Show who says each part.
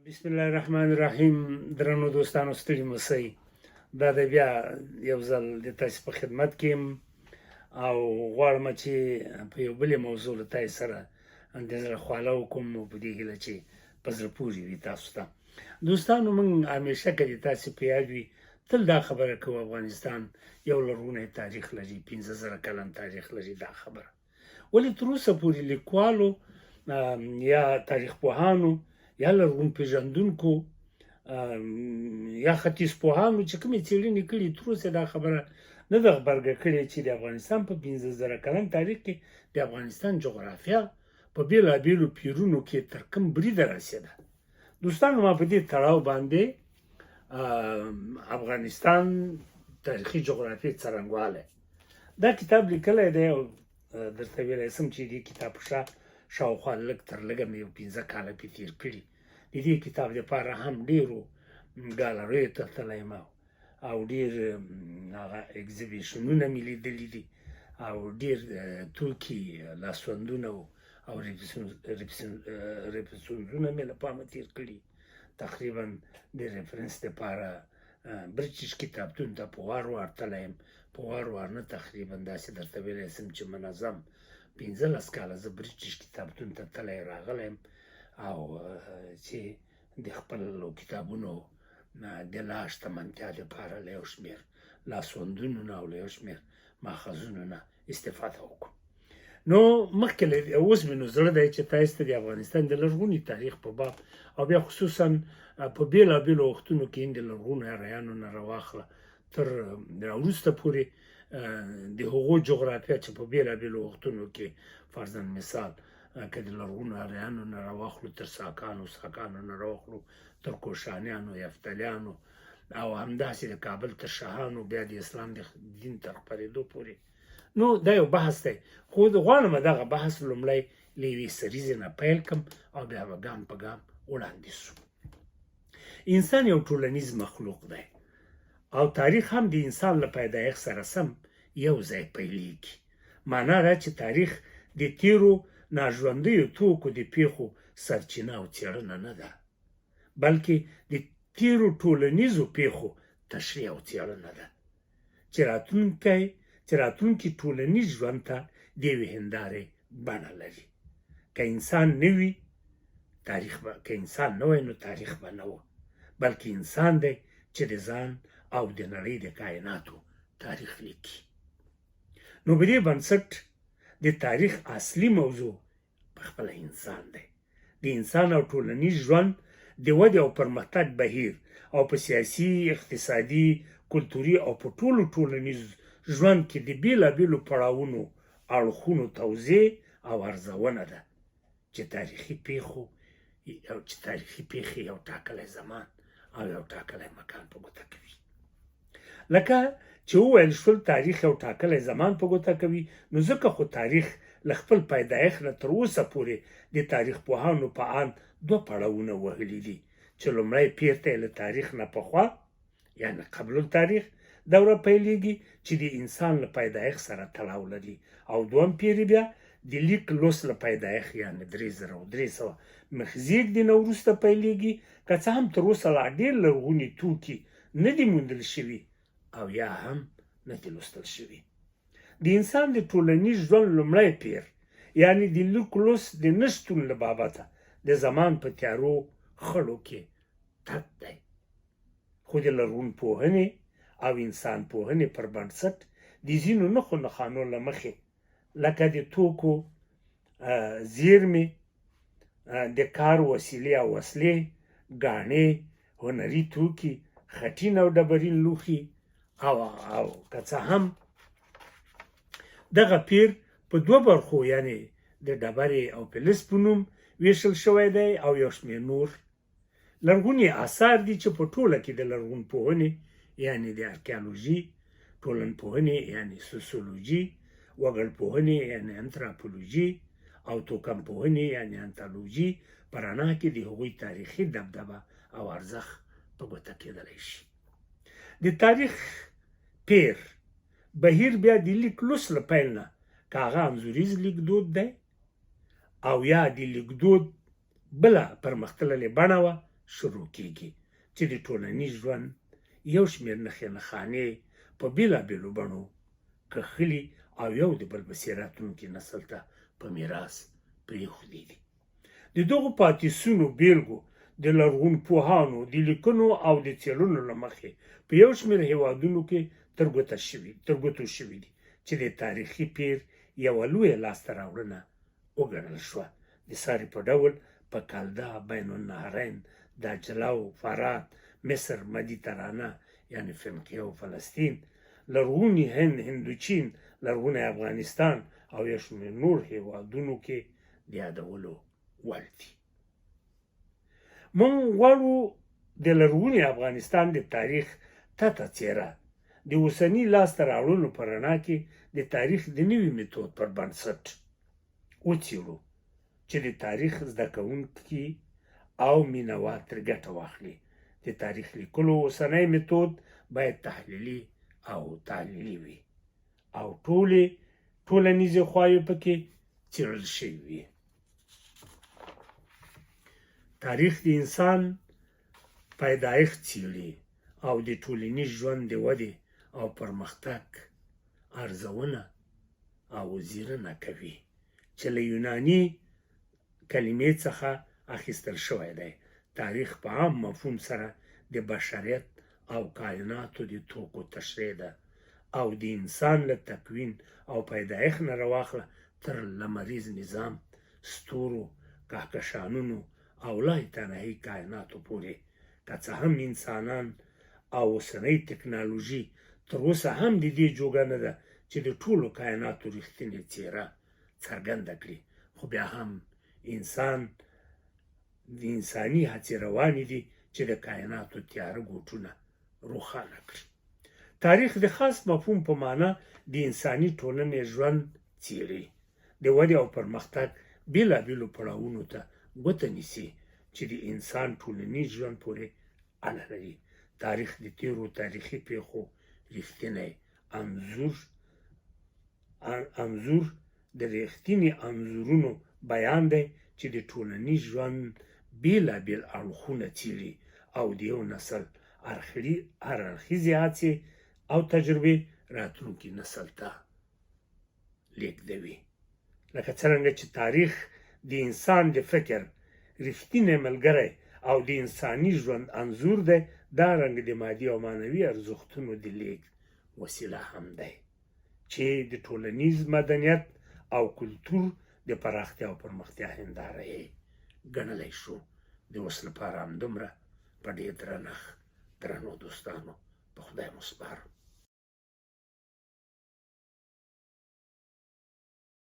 Speaker 1: بسم الله الرحمن الرحیم. درنو دوستانو، ستړي مه سئ. دا د بیا یو ځل د تاسو په خدمت کې یم او غواړم چې په یو بلې موضوع له تاسو سره د زړه خواله وکړم او په دې هیله چې په زړه پورې وي تاسو ته. دوستانو، موږ همیشه، که د تاسو په یاد وي، تل دا خبره کوو، افغانستان یو لرغونی تاریخ لري، 5000 کلن تاریخ لري. دا خبره ولې تر اوسه پورې لیکوالو یا تاریخ پوهانو یا لرغون پیژندونکو یا ختیځ پوهانو چې کومې څېړنې کړي، تر اوسه دا خبره نه ده غبرګه کړې چې د افغانستان په 5000 کلن تاریخ کې د افغانستان جغرافیا په بېلابېلو پیرونو کې تر کوم بریده رسېده؟ دوستانو، ما په دې تړاو باندې افغانستان تاریخي جغرافیې څرنګوالی دا کتاب لیکلی دی او درته ویلی سم چې دې کتاب په شا شاوخوا لږ تر لږه مې یو 5 کاله پې تېر کړي. د دې کتاب دپاره هم ډېرو ګالریو ته تللی یم او ډېر هغه اگزیبیشنونه مې لیدلي دي او ډېر توکي، لاسوندونه او ریفرنسونه مې له پامه تېر کړي. تقریبا د reference دپاره برټش کتابتون ته په وار وار تللی یم. په وار وار نه، تقریبا داسې درته ویلی سم چې منظم 15 کاله زه برټش کتابتون ته تللی راغلی یم او چې د خپلو کتابونو د لا شتمنتیا دپاره له یو شمېر لاسوندونو نه او له یو شمېر ماخذونو نه استفاده وکړم. نو مخکې له اوس مې نو زړه دی چې تاسو ته د افغانستان د لرغوني تاریخ په باب او بیا خصوصا په بېلابېلو وختونو کې د لرغونو اریانو نه راواخله تر وروسته پورې د هغو جغرافیا چې په بېلابېلو وختونو کې، فرضاً مثال که د لرغونو اریانو نه راواخلو تر ساکانو، ساکانو نه راواخلو تر کوشانیانو، یفتلیانو او همداسې د کابل تر شاهانو، بیا د اسلام د دین تر خپرېدو پورې، نو دا یو بحث دی. خو غواړم دغه بحث لومړی له یوې سریزې نه پیل کم او بیا به ګام په ګام وړاندې سو. انسان یو ټولنیز مخلوق دی او تاریخ هم د انسان له پیدایښت سره سم یو ځای پیلیږي. معنا دا چې تاریخ د تیرو ناژوندیو توکو د پیښو سرچینه او څېړنه نه ده، بلکې د تیرو ټولنیزو پیښو تشریح او څېړنه ده چې راتلونکي ټولنیز ژوند ته د یوې هندارې بڼه لري. که انسان نه وي، تاریخ به، که انسان نه وای نو تاریخ به نه و، بلکې انسان دی چې د ځان او د نړۍ د کائناتو تاریخ لیکي. نو په دې بنسټ د تاریخ اصلي موضوع په خپله انسان دی. د انسان او ټولنیز ژوند د ودې او پرمختګ بهیر او په سیاسي، اقتصادي، کلتوري او په ټولو ټولنیز ژوند کې د بېلابېلو پړاوونو اړخونو توضیح او ارزونه ده چې تاریخي پیښې یو ټاکلی زمان او یو ټاکلی مکان په ګوته کوي. لکه چې وویل شول، تاریخ یو ټاکلی زمان په ګوته کوي، نو ځکه خو تاریخ له خپل پیدایښت نه تر اوسه پورې د تاریخ پوهانو په اند دوه پړاوونه وهلي دي، چې لومړی پیر ته یې له تاریخ نه پخوا یعنی قبل التاریخ دوره پیلیږي چې د انسان له پیدایښت سره تړاو لري او دوم پیر بیا د لیک لوست له پیدایښت یعنی 3300 مخزېږدي نه وروسته پیلیږي، که څه هم تر اوسه لا ډېر لرغوني توکي نه دي موندل شوي او یا هم نه دي لوستل شوي. د انسان د ټولنیز ژوند لومړی پیر یعنی د لیک لوست د نشتون له بابته د زمان په تیارو خړو کې تت دی، خو د لرغون پوهنې او انسان پوهنې پر بنسټ د ځینو نښو نښانو له مخې، لکه د توکو زیرمې، د کار وسیلې او وسلې، ګاڼې، هنري توکي، خټین او ډبرین لوښي او که څه هم دغه پیر په دوه برخو یعنی د ډبرې او فلز په نوم ویشل شوی دی او یو شمېر نور لرغوني آثار دي چې په ټوله کې د لرغون پوهنې یعنی د ارکیالوژي، ټولنپوهنې یعنی سوسیولوژي، وګړپوهنې یعنی انتراپولوژي او توکمپوهنې یعنی انتولوژي په رڼا کې د هغوی تاریخي دبدبه او ارزښت په ګوته کېدلی شي. د تاریخ پیر بهیر بیا د لیک لوست له پیل نه، که هغه انځوریز لیکدود دی او یا د لیکدود بله پرمختللې بڼه وه، شروع کېږي چې د ټولنیز ژوند یو شمېر نښې نښانې په بېلابېلو بڼو کښلي او یو د بل په څېر راتلونکي نسل ته په میراث پرېښودي دي. د دغو پاتې سونو بېلګو د لرغونپوهانو د لیکنو او د څېړنو له مخې په یو شمېر هېوادونو کې تر ګوتو شوي دي چې د تاریخي پېر یوه لویه لاسته راوړنه وګڼل شوه. د ساري په ډول په کلدا، بین النهرین، دجله او فرات، مصر، مدیترانه یعنې فنقیه او فلسطین، لرغوني هند، هندوچین، لرغونی افغانستان او یو شمېر نور هېوادونو کې د یادولو وړ دي. موږ غواړو د لرغوني افغانستان د تاریخ تته څېره د اوسني لاسته راوړنو په رڼا کې د تاریخ د نوي میتود پر بنسټ وڅېړو چې د تاریخ زده کوونکي او مینوال ترې ګټه واخلي. د تاریخ لیکلو اوسنی میتود باید تحلیلي او تحلیلي وي او ټولې ټولنیزې خواوې پکې څېړل شوي وي. تاریخ د انسان پیدایښت څېړي او د ټولنیز ژوند د ودې او پرمختګ ارزونه او ځیرنه کوي چې له یوناني کلمې څخه اخیستل شوی دی. تاریخ په عام مفهوم سره د بشریت او کایناتو د توکو تشریح ده او د انسان له تکوین او پیدایښت نه راواخله تر لمریز نظام، ستورو، کهکشانونو او لایتناهي کایناتو پورې. که څه هم انسانان او اوسنۍ تکنالوژي تر اوسه هم د دې جوګه نه ده چې د ټولو کایناتو رښتینې څېره څرګنده کړي، خو بیا هم انسان د انساني هڅې روانې دي چې د کایناتو تیاره ګوټونه روښانه کړي. تاریخ د خاص مفهوم په معنا د انساني ټولنې ژوند څېړي، د ودې او پرمختګ بېلابېلو پړاوونو ته ګوته نیسي چې د انسان ټولنیز ژوند پورې اړه لري. تاریخ د تېرو تاریخي پېښو رښتینی انځور د رښتیني انځورونو بیان دی چې د ټولنیز ژوند بېلابېل اړخونه څېړي او د یو نسل هر اړخیزې هڅې او تجربې راتلونکي نسل ته لېږدوي. لکه څرنګه چې تاریخ د انسان د فکر رښتینی ملګری او د انساني ژوند انځور دی، دا رنګ د مادي او معنوي ارزښتونو د لېږد وسیله هم دی چې د ټولنیز مدنیت او کلتور د پراختیا او پرمختیا هنداره یې ګڼلی شو. د اوس لپاره همدومره. په ډېر درنښت درنو دوستانو، په خدای مو سپارم.